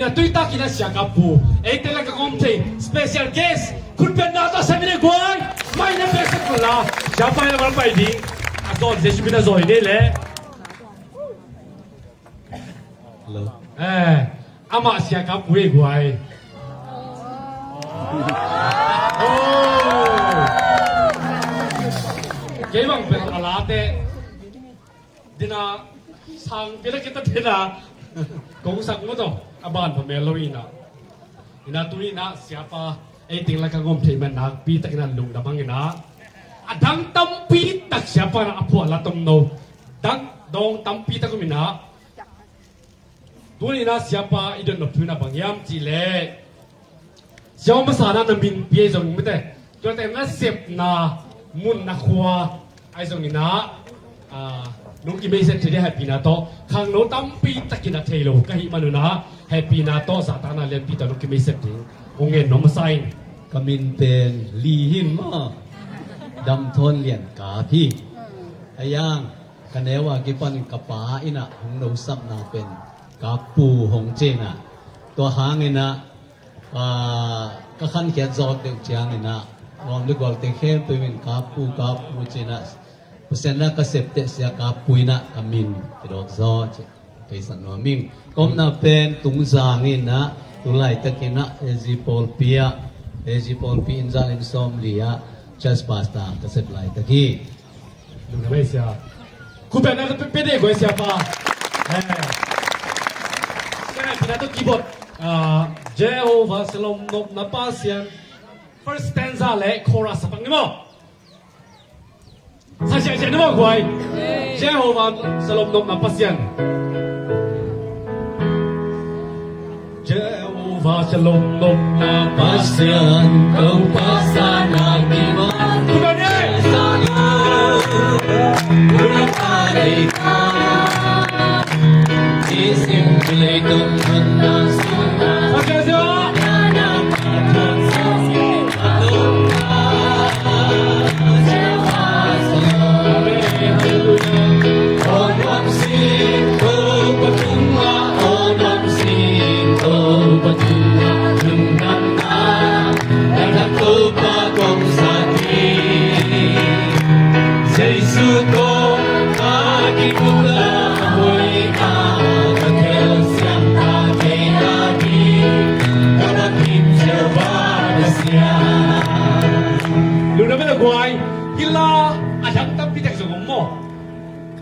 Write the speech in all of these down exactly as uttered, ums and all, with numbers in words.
Tui takin a Sia Kap Pu, ei teng lak a om thei special guest, khutbetna tawh sem in ei guai. Mai na pek sak la, Sia Pai la mal pai ding. A zawn Jesu min a zawi nei le. Hello. Eh, amah Sia Kap Pu ei guai. Oh. Kei bang pek a late. Dina sang pila kita dina. Kong sak mo to. A ban pha mel lo ina. Ina tu ina Siapa ei teng lak a om thei man nakpi takin a lungdam hang ina. A dang tampi tak Siapa na a phuah la tom no. Dang dong tampi tak om ina. Tuni ina Siapa i don nop thu ina bang hiam cih leh. Siapa masa na na min pia i zong mite. Tuate na sepna mun na khua ai zong ina. Ah, nung ki message thei dia happy na to. Khangno tampi takin a thei lo ka hih manuna happy na to sa ta na lianpi to nung ki message ding. Ong en no masa in. Ka min pen Li hin ma. Dam Thon Lian Kap hi. Ayang. Ka neu a kipan ka pa ina hong nosapna pen Kap Pu hong ci ina. Tua hang ina, ah, ka khankhiat zawk deuh ciang ina, nuam le gualte khempeuh in Kap Pu, Kap Pu ci ina. Pasian na ka septe Sia Kap Pu ina ka min kidawk zaw ci. Kei san nuam ing. Ka omna pen Tungzang ina, tu laitak ina, A G Pawlpi ah, A G Pawlpi in zan in sawm li ah, church pastor ka sep laitak hi. Lungdam ei Sia. Khutbetna tawh pe, pe ding ei guai Siapa. Eh. Sia ngai pina tawh keyboard. Ah, Jehovah Shalom nopna Pasian. First stanza le chorus a pang ni maw. Sa sia sia ni maw guai. Jehovah Shalom nopna Pasian. Jehovah Shalom nopna Pasian, kau Pasian na kiman. Bukan ni. Sa sia sia. Lungdam ei le guai, hi la a dang tampi tak zong om maw.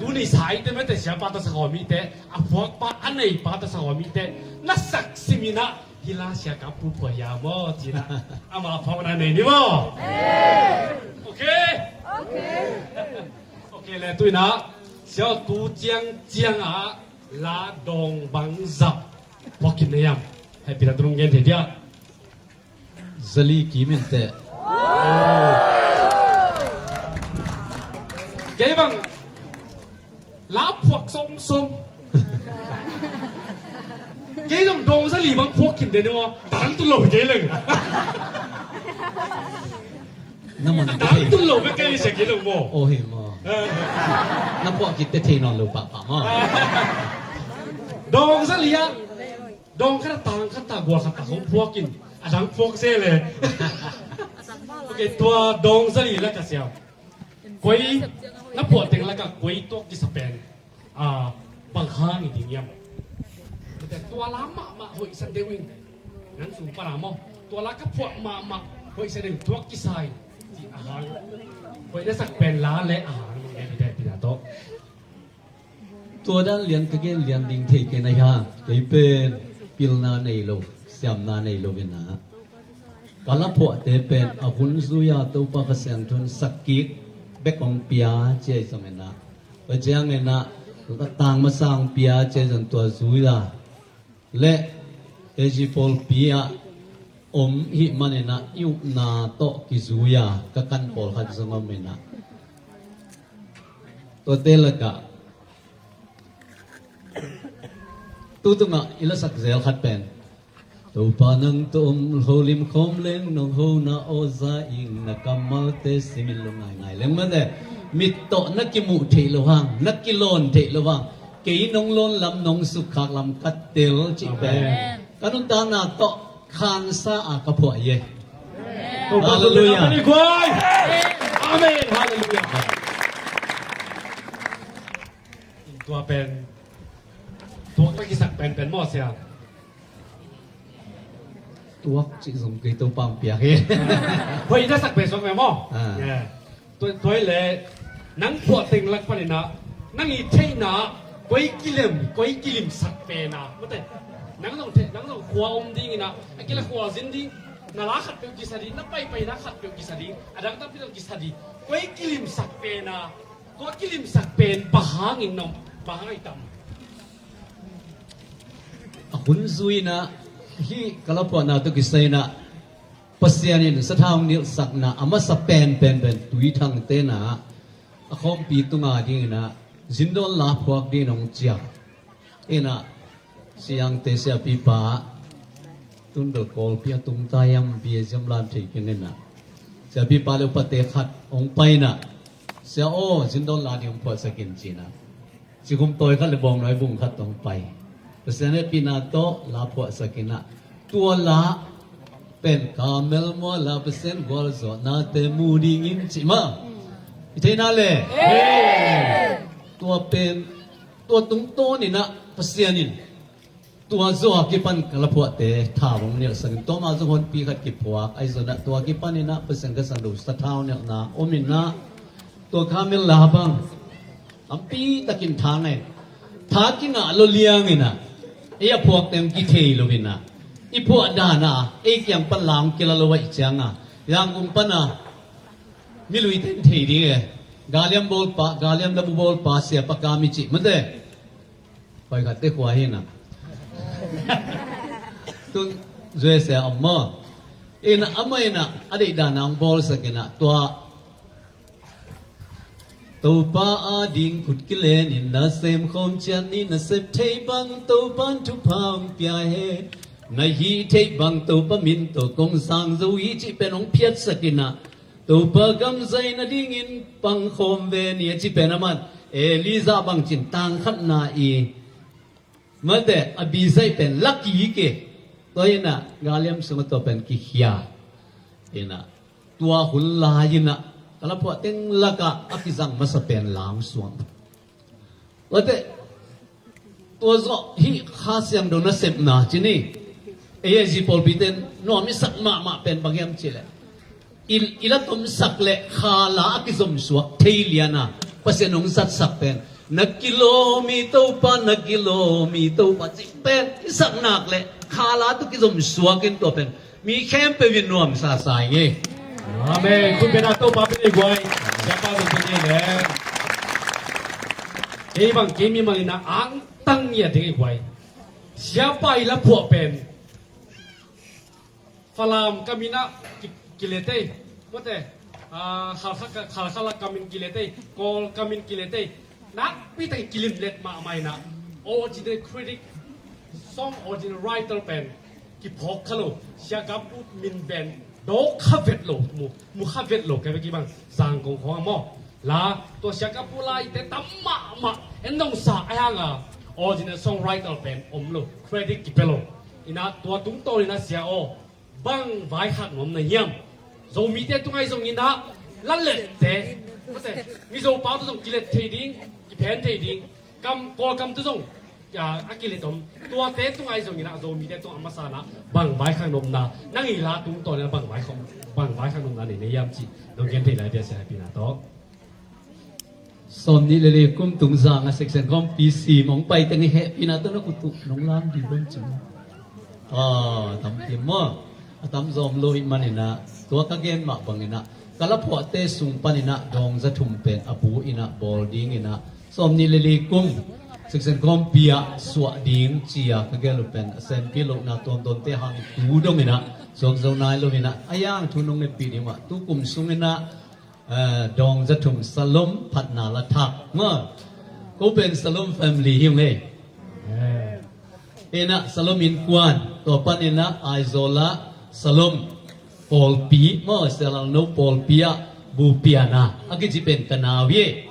Tuni sa i te mete Siapa tawh sa khawm i te, a phuakpa a neipa tawh sa khawm i te, na sak sim ina, hi la Sia Kap Pu phuah hia maw ci ina, ama phuakna nei ni maw. Ok. Ok le tu ina, Sia tu ciang ciang a la dawng bang zah phuak khin na hiam. Happy na tu nung gen thei dia. Zali kim in teh. Kei bang la phuak somsom. Kei zong dawng zali bang phuak khin den ni maw. Dang tu lo kei leng. Na man dang tu lo bek kei sia kei lo maw. Oh hi maw. Eh. Na phuak kit te thei nawn lo pahpah maw. Dawng zali ah. Dawng khat a tang khat ta gual khat ta hong phuak in a dang phuak se le. Ok, tua dawng zali lak a siam. Koi na phuah teng lak a koi tuak kisa pen. Ah, bang hang i ding hiam. Tua la mahmah hoih sa deuh in. Nang sung para maw. Tua la ka phuah mahmah hoih sa deuh tuak kisa in. Ci a hang. Koi na sak pen la le a hang. Mong ne te pina to. Tua dan lian ka gen lian ding thei kei na hia, kei pen pilna nei lo, siamna nei lo ina. Ka la phuahte pen a hun zui a Topa Kha Siangtho in sak kik bek hong pia ci a i zong ina. Tua ciang ina, ka tang masa hong pia ci a i zong tua zui a. Le A G Pawlpi ah om hih man ina i upna tawh kizui a ka kan pawlkhat zong om ina. Tuate lakah tu tungah i lasak zel khat pen Topa nang tawh om holim khawm leng nong hona aw za ing na kammalte simin lo ngaingai leng mate. Mit tawh na kimuh theih lo hang, na kilawn theih lo hang, kei nong lawn lam nong sukkhak lam ka tel cih pen. Amen. Ka nuntakna tawh khansa a ka phuah hi. Halleluiah. Amen. Halleluiah. Tua pen tuak ka kisak penpen maw, sia? Tuak cih zong kei Topa hong piak hi. Hoih na sak pen suak me maw? Tua, tua hi leh nang phuah teng lak panin ah nang i theihna koi kilem, koi kilimsak pen a, mate, nang zong theih, nang zong khua om dingin ah, a kila khua zin ding, na la khat peuh kisa ding, na paipaina khat peuh kisa ding, a dang tampi zong kisa ding, koi kilimsak pen a, tua kilimsak pen bang hangin na om, bang hangin tam? A hun zui-in ah hih ka laphuahna tawh kisai-in ah Pasian in sathau nilhsakna a masa penpen pen Tuithangte in ah a khawmpi tunga dingin ah zindawn la phuak dingin hong ciah. In ah siangte, siapipa, tun bel Kawlpi a tung ta hiam, bia ziam lam thei keng in ah, siapipa le upate khat hong pai in ah, sia aw, zindawn la ding hong phuahsak in, ci-in ah, cikhum tawi khat le bawngnawi bung khat tawh hong pai. Pasian hehpihna tawh la phuahsak in ah, tua la pen Carmel mual ah Pasian gualzawhnate mu dingin, cih mah i theihna le. Tua pen, tua tungtawnin ah Pasian in tua zawh a kipan ka laphuahte tha hong nilhsak in, tua mah zong honpi khat kiphuak, ahi zongin ah tua kipanin ah Pasian ka sang do sathau nilhna om in ah, tua Carmel la bang tampi takin tha ngah in, tha kingah lo liangin ah, ei a phuakte hong kithei lo in ah, i phuah dan ah ei kiang pan la hong kila lo ahih ciangin ah, Yangon pan ah miluite in thei ding e. Galiam bawlpa, Galiam labu bawlpa, Sia Pa Kam i cih, mate. Hoih khatte khua hi in ah, tun U S A a om maw. In ah amah in ah a deih dan a hong bawlsak in ah, tua Topa ading khut kilen in na sem khawm ciat ni, na sep thei bang Topa'n thupha hong pia hen, na hih theih bang Topa min tawh kong sang zo hi, cih pen hong phiatsak in ah, Topa gam zaih nadingin pang khawm ve ni, a cih pen amah in Elijah bangci in tang khatna i, mate, a bi zaih pen la kik e. Tua in ah Galiam sungah tua pen kikhia. In ah tua hun lai-in ah ka laphuah teng lakah a kizang masa pen la hong suak. Mate, tua zawh hih Kha Siangtho nasepna ci ni. Ei, ei zi pawlpite in nuam i sak mahmah pen bang hiam cih leh, i, i la tomsak le kha la a kizomsuak thei lian a Pasian hong zatsak pen, na kilawm hi Topa, na kilawm hi Topa, cih pen i sak nak le kha la tawh kizomsuak in, tua pen mi khempeuh in nuamsa sa ing ei. Amen. Khut beng a, Topa pen ei guai. Siapa pen ei le. Ei bang kei mimal in ah angtang ngiat ding ei guai. Siapa i laphuah pen Falam kam in ah ki, kilet ei. Mate, ah, Khalkha, Khalkha la kam in kilet ei. Kawl kam in kilet ei. Nakpi takin kilimlet mahmah in ah, original critic, song original writer pen kiphawk kha lo, Sia Kam Pu min pen dawk kha vet lo, mu, mu kha vet lo, kei bek hi bang, Zangkong khawng ah maw. La, tua Sia Kam Pu la i te tam mahmah, en dong sa a hang a, original songwriter pen om lo, credit kipia lo. In ah tua tungtawn in ah sia aw, bang vaikhak nuam na hiam? Zomite tungah zong in ah, la lette, mate, Mizo pau tawh zong kilet thei ding, kiphen thei ding, kam, Kawlkam tawh zong, a, a kilet om. Tuate tungah zong in ah, Zomite tungah a masa in ah bang vaikhak nuam na, nang i la tungtawn in ah bang vaikhak, bang vaikhak nuam na nei na hiam cih nong gen thei lai dia, sia hehpihna tawh. Sawmnih le li kum tung zang a section khawmpi sim hong pai teng i hehpihna tawh na khut uh nong lam dih bang ci. A, tam kim maw? A tam zom lo i hih manin ah, tua ka gen mah bangin ah, ka laphuahte sung panin ah dawngza thum pen a bu in ah bawl dingin ah, sawmnih le li kum section khawmpi ah suah ding ci-a ka gel uh pen a senpi lohna tuamtuamte hang tu dongin ah suak zo nai lo in ah, a yang thu nong ngetpih ding mah, tu kum sungin ah, eh, dawngza thum Salom phatna la thak maw? Ko pen Salom family hi ung ei. Eh. In ah Salom innkuan, tua panin ah Aizawl ah Salom pawlpi maw, Sia Lal No pawlpi ah bupian a, a kici pen ka nau hi.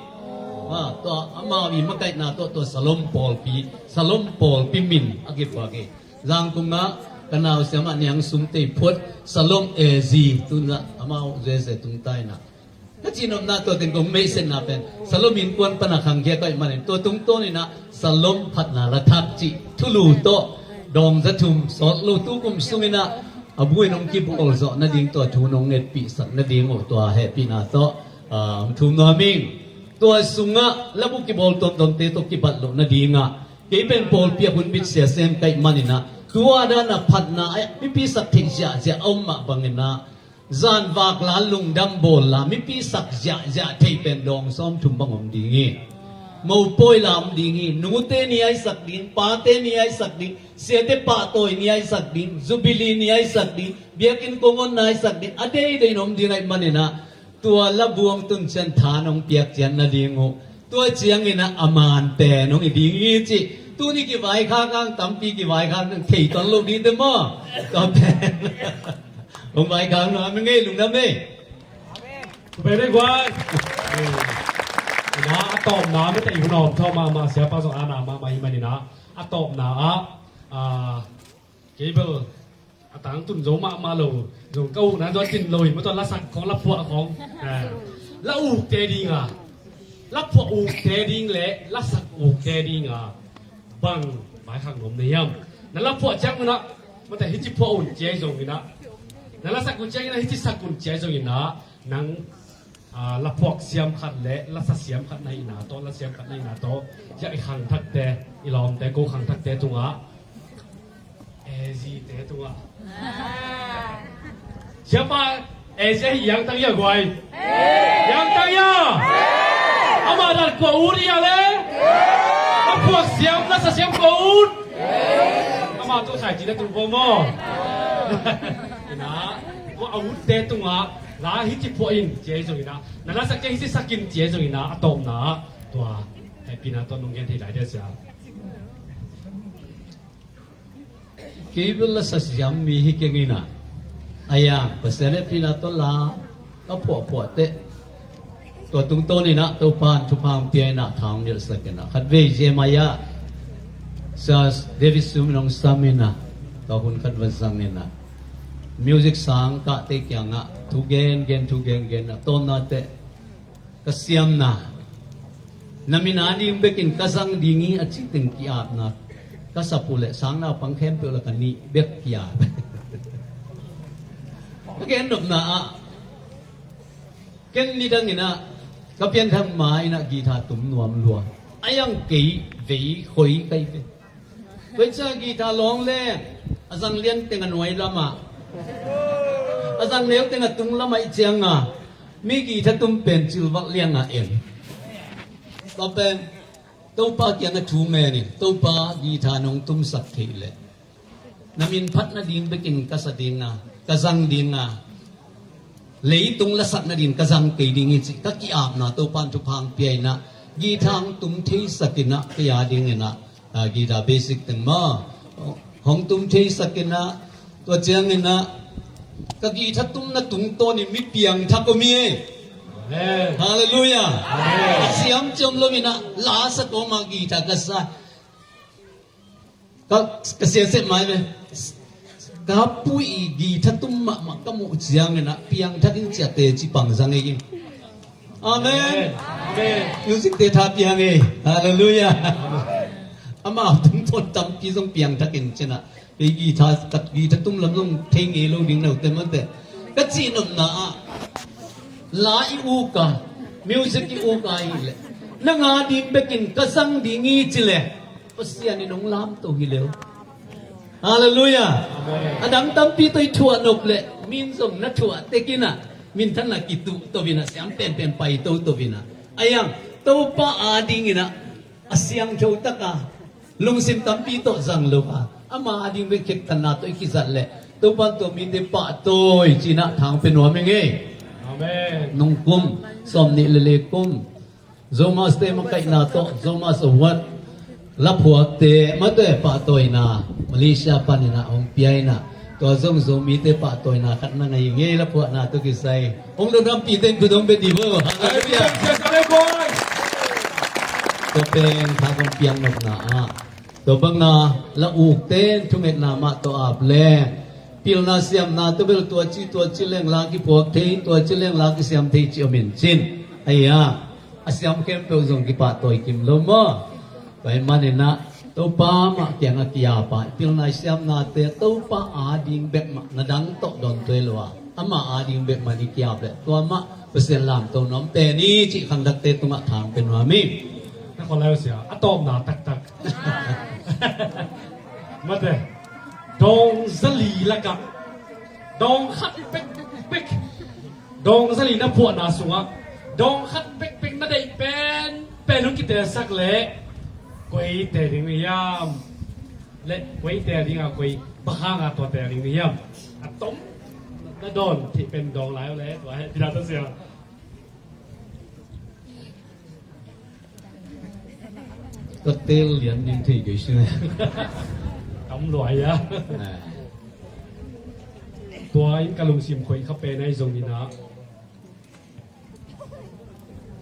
Ah, tua amau i makaihna tawh tua Salom pawlpi, Salom pawlpi min a kiphuak hi. Zangkung ah ka nau siam ah niang sum tei phot Salom A Z tun ah amau zeze tung tai na. Ka cihnopna tua teng kong meihsetna pen Salom innkuan pana khangkhia ka hih manin tua tungtawn inah Salom phatna la thak cih thulu tawh dawng za thum sawt lo tu kum sung inah a buin hong kibawl zawh nading tua thu nong ngetpihsak nading uh tua hehpihna tawh, ah, hong thum nuam ing. Tua sungah labu kibawl tuamtuamte tawh kibat loh nadingah kei pen pawlpi a hun bit sia sem ka hih maninah tua dan a phatna ah mipi sak theih ziahziah a om mah banginah zan vak la lungdam bawl la mipi sak ziahziah theih pen dawng sawm thum bang om ding hi. Mopawi la om ding hi. Nute ni aisak ding, pate ni aisak ding, siate pahtawi ni aisak ding, jubili ni aisak ding, biakinn kong onna aisak ding, a deidei in om ding ahih maninah tua labu hong tun ciang tha nong piak cian nading uh tua ciangin ah a man pen hong hi ding hi cih. Tuni kivaikhak ang tampi kivaikhak ang thei tuan lo ding te maw? Tua pen hong vaikhak nuam ing ei, lungdam ei. Tua pen ei guai. Ina a tawpna mite i hun a om thawh mahmah siapa zong ana mahmah hi maninah a tawpna ah, ah, kei bel a tangtun zo mahmah lo, zong ka ukna zong a tin lo hi, mawtaw lasak khawng, laphuah khawng. Eh, la ukte dinga, laphuah ukte ding le lasak ukte dinga bang vaikhak nuam na hiam? Na laphuah ciang unah mawtaw hici phuah un ci ahi zonginah, na lasak un cianginah hici sak un ci ahi zonginah nang, ah, laphuak siam khat le lasa siam khat na hihna tawh, la siam khat na hihna tawh, ziah i khangthakte, i lawmte, ko khangthakte tungah, A Z te tungah. Siapa A Z ahi hiang tang ia guai. Hiang tang ia. Amah dan kua ut ia le. Laphuak siam, lasa siam kua ut. Amah tu khai cina tu bo mo. Ina, ko a utte tungah la hici phuah in ci ahi zongin ah, na lasak ciang hici sak in ci ahi zongin ah, a tawpna ah tua hehpihna tawh nong gen thei lai dia sia. Kei bel lasa siam mi hi keng ina, a yang Pasian hehpihna tawh la ka phuahphuah teh tua tungtawn inah Topan thupha hong pia inah tha hong nilhsak inah khatvei Jeremiah, Sir David Sum in hong sam inah tua hun khat va zang inah music sang kahte kiangah thu gengen thu gengen a tawpna teh ka siamna na min a ding bekin ka zang ding hi a cih teng ki-apna ka sap uh leh sangnaupang khempeuh la ka nih bek ki-ap. Ka gennopna ah ken nidang inah ka pianthak ma inah guitar tum nuam lua. A yang kei vei khoi kai ve. Koica guitar lawng le a zang lian teng a nuai lamah, a zang neu teng a tung lamah i cianga mi guitar tum pen cilvak lianga en. Tua pen Topa kiangah thu ngen in, Topa guitar nong tumsak theih leh na min phat nading bekin ka sa dinga, ka zang dinga, leitung lasak nading ka zang kei ding hi cih ka ki-apna Topan thupha hong pia inah guitar hong tum theisak inah kei a ding inah, ah, guitar basic teng maw hong tum theisak inah tua ciang inah ka guitar tumna tungtawn in mi piangthak om hi. Amen. Halleluiah. Amen. A siam ciam lo inah la sa kawma guitar ka sa. Ka, ka siasep mai ve. Ka pu i guitar tum mahmah ka muh ciang inah piangthak in ciate ci pang zang ei. Amen. Amen. Music te tha piang ei. Halleluiah. Amau tungtawn tampi zong piangthak in cinah kei guitar, ka guitar tum lam zong thei ngei lo ding no te mate. Ka cihnopna ah la i uka, music i uka hi leh na nga ding bekin ka zang ding hi ci leh Pasian in hong lamto hi leu. Halleluiah. Amen. A dang tampi tawh i thuah nop leh min zong na thuah tek inah minthanna kituh to inah siam penpen pai toto inah a yang Topa a ding inah a siangtho taka lungsim tampi tawh zang lo a ama a ding bek khektanna tawh i kizat leh Topan tua mite pahtawi cinah thang pe nuam ing ei. Amen. Nung kum sawm nih le le kum Zomaste makaihna tawh Zomas Award laphuakte mate pahtawina Malaysia paninah hong pia inah tua zong Zomite pahtawina khat na ngei ngei laphuakna tawh kisai hong lungdampihte in kudong beti bo. Halleluiah. Tua pen kha kong piang nopna ah Tua banga la ukte in thungetna mah tawh ap leng, pilna siamna tawh bel tua ci tua ci leng la kiphuak thei, tua ci leng la kisiam thei ci om in cin. Ahi a, a siam khempeuh zong kipahtawi kim lo maw? Tua ahih maninah Topa mah kiangah ki-ap a, pilna siamnate Topa ading bek mah, na dang tawh dawn tuai lo a, ama ading bek mah i ki-ap leh tua mah Pasian lamto nuam pen i cih khangdakte tungah thang pe nuam hi. Na khaw lai uh sia, a tawpna taktak. Mate, dawng zali lakah dawng khat pekpek, dawng zali na phuahna sungah dawng khat pekpek na deih pen pen hong kitelsak leh koi teel ding na hiam? Le koi teel ding a, koi bang hanga tua teel ding na hiam? A tom na dawn theih pen dawng lai uh le tua he pina ta sia. Ka teel lian ding thei kei si ne. Tam luai a. Tua in ka lungsim khoih kha pen ahi zongin ah,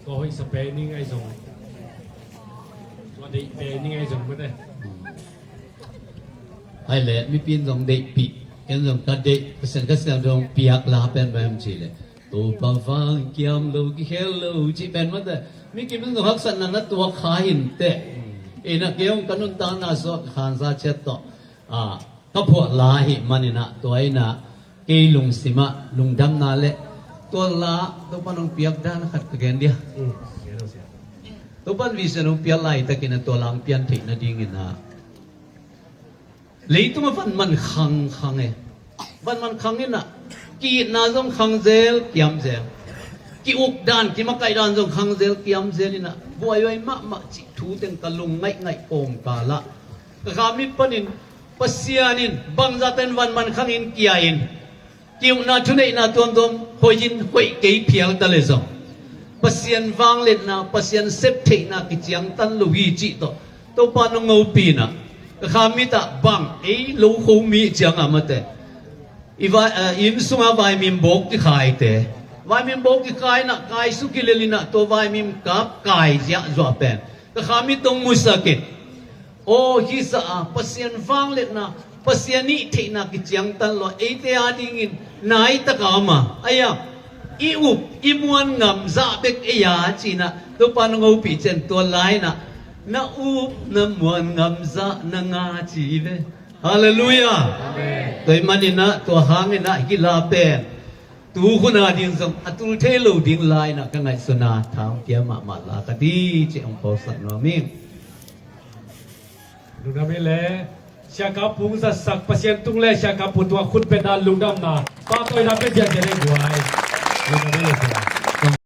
tua hoihsa pen ning ahi zong, tua deih pen ning ahi zong mate. Hai le mipi in zong deihpih, ken zong ka deih, Pasian ka siam zong piak la pen bang ci le. Topa vang kiam lo, kikhel lo cih pen mate. Mi kim in zong haksatna na tuak kha hi inteh. Ina kei hong ka nuntakna suak khansa ciat tawh, ah, ka phuah la ahih maninah tua inah kei lungsimah lungdamna le tua la Topa nong piak dan khat ka gen dia. Topa in vision hong piak laitakin a tua la hong pian theih nadingin ah leitung a van man khangkhang e. Van man khang inah ki-itna zong khangzel kiamzel, ki-uk dan kimakaih dan zong khangzel kiamzel inah buaihuai mahmah cih thu teng ka lung ngaihngaih kawmkal ah ka kha mit panin Pasian in bangzahta in van man khangin kia-in ki-ukna thuneihna tuamtuam hoihin hoih kei phial ta le zong Pasian vangliatna, Pasian septheihna kiciangtan lo hi cih tawh Topa nong ngopi inah ka kha mit ah bang ei lo kho mi ciangah mate i vai, eh, inn sungah vaimim bawk kikhaite, vaimim bawk kikhai inah kaisuk kilel inah tua vaimim kap kai ziahzuah pen ka kha mit tawh musak in aw hisa a Pasian vangliatna, Pasian ih theihna kiciangtan lo a eite adingin nai taka om a, aia i up i muan ngam zah bek ei a cinah Topa nong hopih cian tua lainah na up na muan ngam zah na nga ci hi ve. Halleluiah. Tua ih maninah tua hanginah hih la pen tu hun ading zong a tul thei lo ding lainah ka ngaihsuna thang kia mahmah la ka di cih hong pawlsak nuam hi. Lungdam hi le. Siakap Pung zatsak Pasian tung le Siakap Pung tungah khut petna lungdamna pahtawina pia ziahziah ding buai.